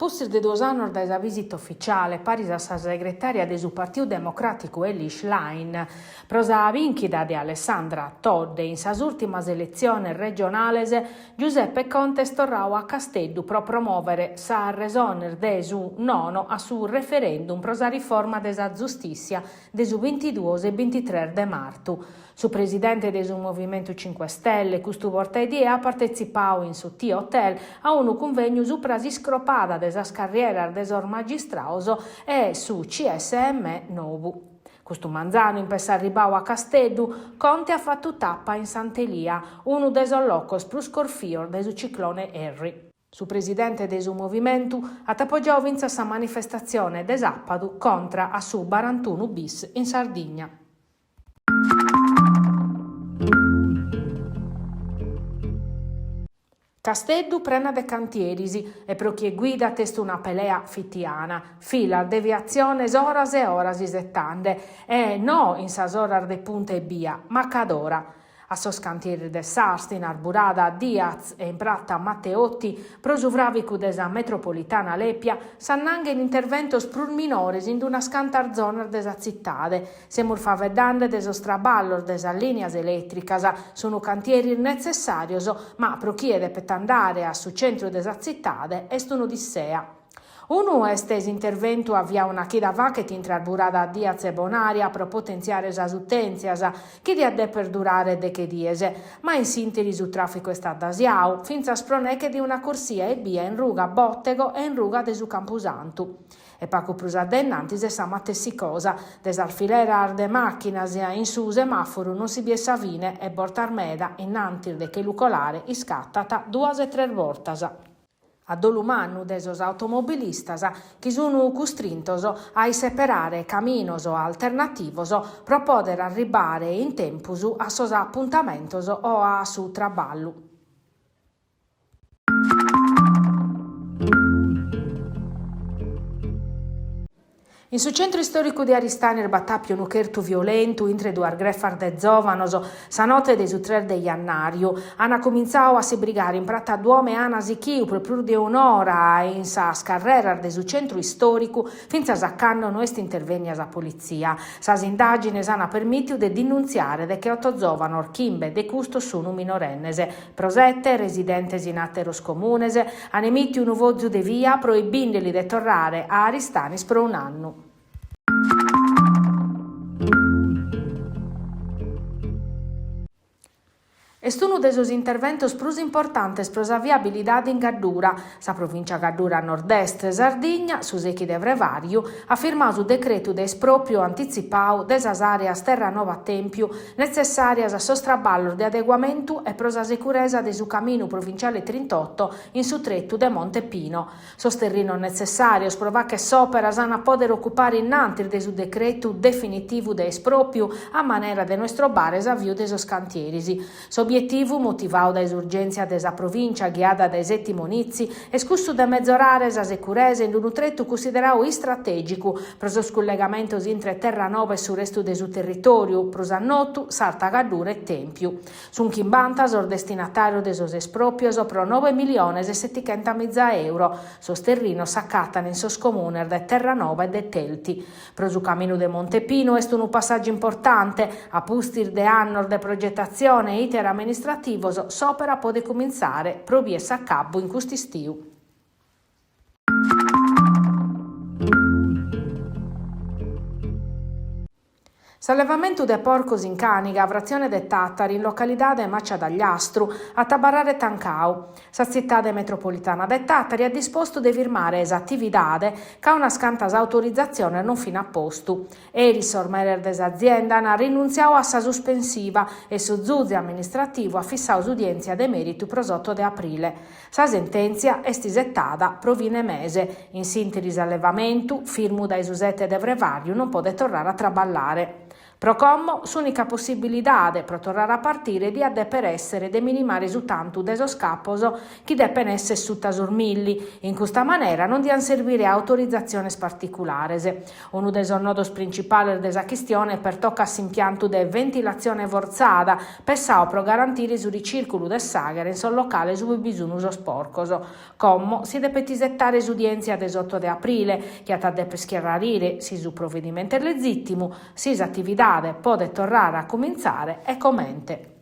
pustis de duos annos dae sa visita uficiale paris a sa segretària de su Partiu Democràticu Elly Schlein pro sa bìnchida de Alessandra Todde in sas ùrtimas eletziones regionales, Giuseppe Conte est torradu a Casteddu pro promòvere sas resones de su nono a su referendum pro sa riforma de sa zustìssia de su bintiduos e bintitres de martu. Su presidente de su Movimentu Cinque Stelle custu bortaedie at partetzipadu in su T-Hotel a unu cunvegnu supra s'iscropada de sas carrieras de sos magistrados e su CSM nou. Custu manzanu, in pessu arribadu a Casteddu, Conte at fatu tapa in Sant'Elia, unu de sos locos prus corfios dae su ciclone Harry. Su presidente de su Movimentu at apogiadu fintzas sa manifestatzione de sàpadu contra a su barantunu bis in Sardigna. Casteddu prena de cantieris e pro chie guidat est una pelea fitiana, filas, deviatziones, oras e oras isetande, e no in sas oras de punta ebbia, ma cad'ora. A sos cantieris de s'Arst in arburada Diaz e in prata Matteotti pro su fràvicu de sa metropolitana Lèpia s'annanghen interventos prus minores in unas cantas zonas de sa tzitade. Semus faeddande de sos traballos de sas lìnias elètricas, sunt cantieris netzessàrios, ma pro chie depet andare a su centru de sa tzitade est un'odissea. Unu est s'interventu aviadu una chida faghet intre arburada Diaz e Bonaria pro potentziare sas utèntzias, chi diat deper durare deghe dies, ma in s'ìnteri su tràficu est addasiadu, fintzas pro neghe de una corsia ebbia in ruga Bottego e in ruga de su Campusantu. E pagu prus a dae innantis est sa matessi cosa, de sas fileras de màchinas in su semàforu non si biet sa fine e bortas meda, innantis de che lu colare, iscatat duas e tres bortas. A dolu mannu de sos automobilistas chi sun custrintos a isseperare caminos alternativos pro pòdere arribbare in tempus a sos apuntamentos o a su traballu. In su centru istòricu de Aristanis b'at àpiu unu chertu violentu intre duas grefas de zòvanos sa note de su tres de jannàriu. Ant cumintzadu a si brigare in prata Duomo e ant sighiu pro prus de un'ora in sas carreras de su centru istòricu fintzas a cando no est intervènnia sa politzia. Sas indàgines ant permìtiu de dinuntziare decheoto zòvanos, chimbe de custos sunt minorennes. Pro sete residentes in àteros comunes, an emìtiu unu fògiu de via proibìndeli de torrare a Aristanis pro un'annu. Est unu de sos interventos prus importantes pro sa viabilidade in Gaddura. Sa Provìncia Gaddura Nord-Est Sardigna, su sèichi de frevàriu, at firmadu su decretu de espròpriu antitzipadu de sas àreas Terranova-Tèmpiu netzessàrias a sos traballos de adeguamentu e pro sa securesa de su caminu provinciale trintoto in su tretu de Monte Pino. Sos terrinos netzessàrios pro fàghere s'òpera s'an a pòdere ocupare innantis de su decretu definitivu de espròpiu a manera de no istrobbare s'aviu de sos cantieris. S'obietivu, motivadu dae s'urgèntzia de sa Provìncia ghiada dae Settimo Nizzi, est cussu de mezorare sa securesa in unu tretu cunsideradu istratègicu pro sos cullegamentos intre Terranova e su restu de su territòriu, prus a notu s'Arta Gaddura e Tèmpiu. Sunt chimbanta sos destinatàrios de sos espròpios pro noe miliones e setichentamiza euro. Sos terrinos s'acatan in sos comunes de Terranova e de Telti. Pro su caminu de Monte Pino est unu passàgiu importante, a pustis de annos de progetatzione e iter amministrativos, s'òpera podet cumintzare pro bider s'acabbu in custu istiu. S'allevamentu de porcos in Càniga, fratzione de Tàtari, in localidade Maccia d'Agliastru, at a abarrare tancadu. Sa tzitade metropolitana de Tàtari at dispostu de firmare s'atividade ca unas cantas autorizatziones non fin a postu. Eris sos meres de s'azienda ant rinuntziadu a sa suspensiva e su zuze amministrativu at fissadu s'udièntzia de mèritu pro s'oto de aprile. Sa sentèntzia est isetada pro fine mese. In s'ìnteri s'allevamentu, firmu dae su sete de frevàriu, non podet torrare a traballare. Pro como, s'ùnica possibilidade pro torrare a partire diat dèpere èssere de minimare su tantu de sos capos chi depent èssere suta sos milli, in custa manera non diant servire autorizatziones particulares. Unu de sos nodos principales de sa chistione pertocat s'impiantu de ventilatzione fortzada, pessadu pro garantire su ricìrculu de s'àghera in sos locales ue bi sunt sos porcos. Como si depet isetare s'udièntzia de s'oto de aprile, chi at a dèpere scrarire si su provedimentu est lezìtimu, si s'atividade podet torrare a cumintzare e comente.